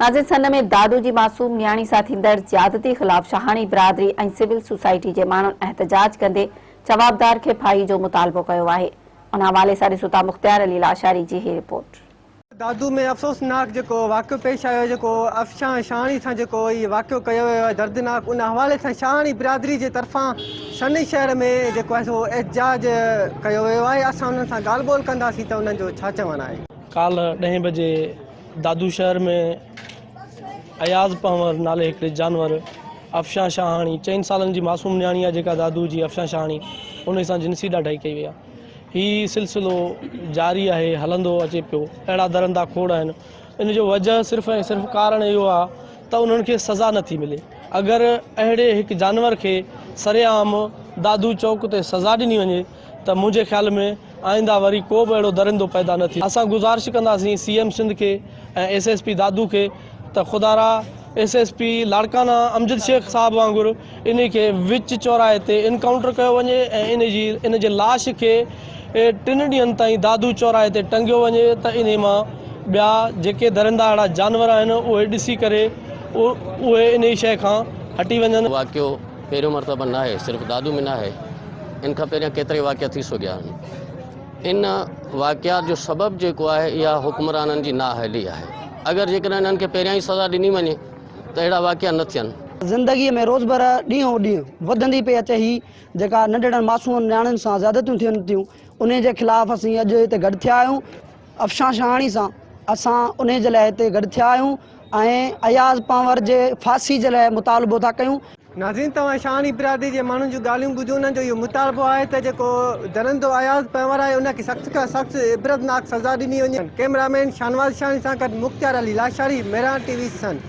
ناظرين سن ۾ دادو جي معصوم نياڻي سان ٿيندڙ زيادتي خلاف شاهاڻي برادري ۽ سول سوسائٽي جي ماڻهن احتجاج ڪندي جوابدار کي ڦاهي جو مطالبو ڪيو آهي ان حوالي سان ڏسو ٿا مختيار علي لاشاري جي هي رپورٽ. دادو ۾ افسوسناڪ جيڪو واقعو پيش آيو جيڪو افشان شاهاڻي سان جيڪو هي واقعو ڪيو ويو آهي دردناڪ ان حوالي سان شاهاڻي برادري جي طرفان سن شهر ۾ جيڪو آهي سو احتجاج ڪيو ويو آهي اسان انهن سان ڳالهه ٻولهه ڪنداسين ته انهن جو ڇا چوڻ آهي. ڪالهه ڏهين بجي دادو شهر ۾ اياز پنهور نالي هڪڙي جانور افشان شاهاڻي چئن سالن جي معصوم نياڻي آهي جيڪا دادو جي افشان شاهاڻي انهي سان جنسي ڏاڍائي ڪئي وئي آهي هي سلسلو جاري آهي هلندو اچي پيو اهڙا درندا کوڙ آهن ان جو وجه صرف ۽ صرف ڪارڻ اهو آهي ته انهن کي سزا نٿي ملي اگر اهڙي هڪ جانور کي سرعام دادو چوڪ تي سزا ڏني وڃي ته منهنجي خيال ۾ آئنده وري ڪو به اهڙو درندو پيدا نه ٿيندو. اسان گذارش ڪنداسين سي ايم سنڌ کي ۽ ايس ايس پي دادو کي ته خدارا S S P Larkana Amjad Shaikh صاحب وانگر انهي کي وچ چوراهي تي انڪائونٽر ڪيو وڃي ۽ انهي جي ان جي لاش کي ٽن ڏينهن تائين دادو چوراهي تي ٽنگيو وڃي ته انهي مان ٻيا جيڪي درندا اهڙا جانور آهن اهي ڏسي ڪري اهي انهي شيء کان هٽي وڃن. واقعو پهريون مرتبه ناهي صرف دادو ۾ ناهي ان کان پهريان ڪيترائي واقعا ٿي سگهيا آهن ان واقعات جو سبب جيڪو آهي اها حڪمرانن جي نااهلي آهي اگر جيڪڏهن انهن کي پهريان ئي سزا ڏني وڃي ته اهڙا واقعا نه ٿين. زندگيء ۾ روزمره ڏينهون ڏينهن وڌندي پئي اچي هي جيڪا ننڍڙن معصوم نياڻين سان زيادتيون ٿين ٿيون انهي جي خلاف اسين اڄ هتي گڏ ٿيا آهيون افشان شاهاڻي سان اسان انهي جي لاء هتي گڏ ٿيا آهيون ۽ اياز پنهور جي ڦاسي جي لاء مطالبو ٿا ڪيون. ناظرين توهان شاهاڻي برادري جي ماڻهن جون ڳالهيون ٻڌيون انهن جو اهو مطالبو آهي ته جيڪو درندو اياز پنهور آهي ان کي سخت کان سخت عبرتناڪ سزا ڏني وڃي ڪئميرا مين شاهنواز شاهاڻي سان گڏ مختيار علي لاشاري مهراڻ ٽي وي سن.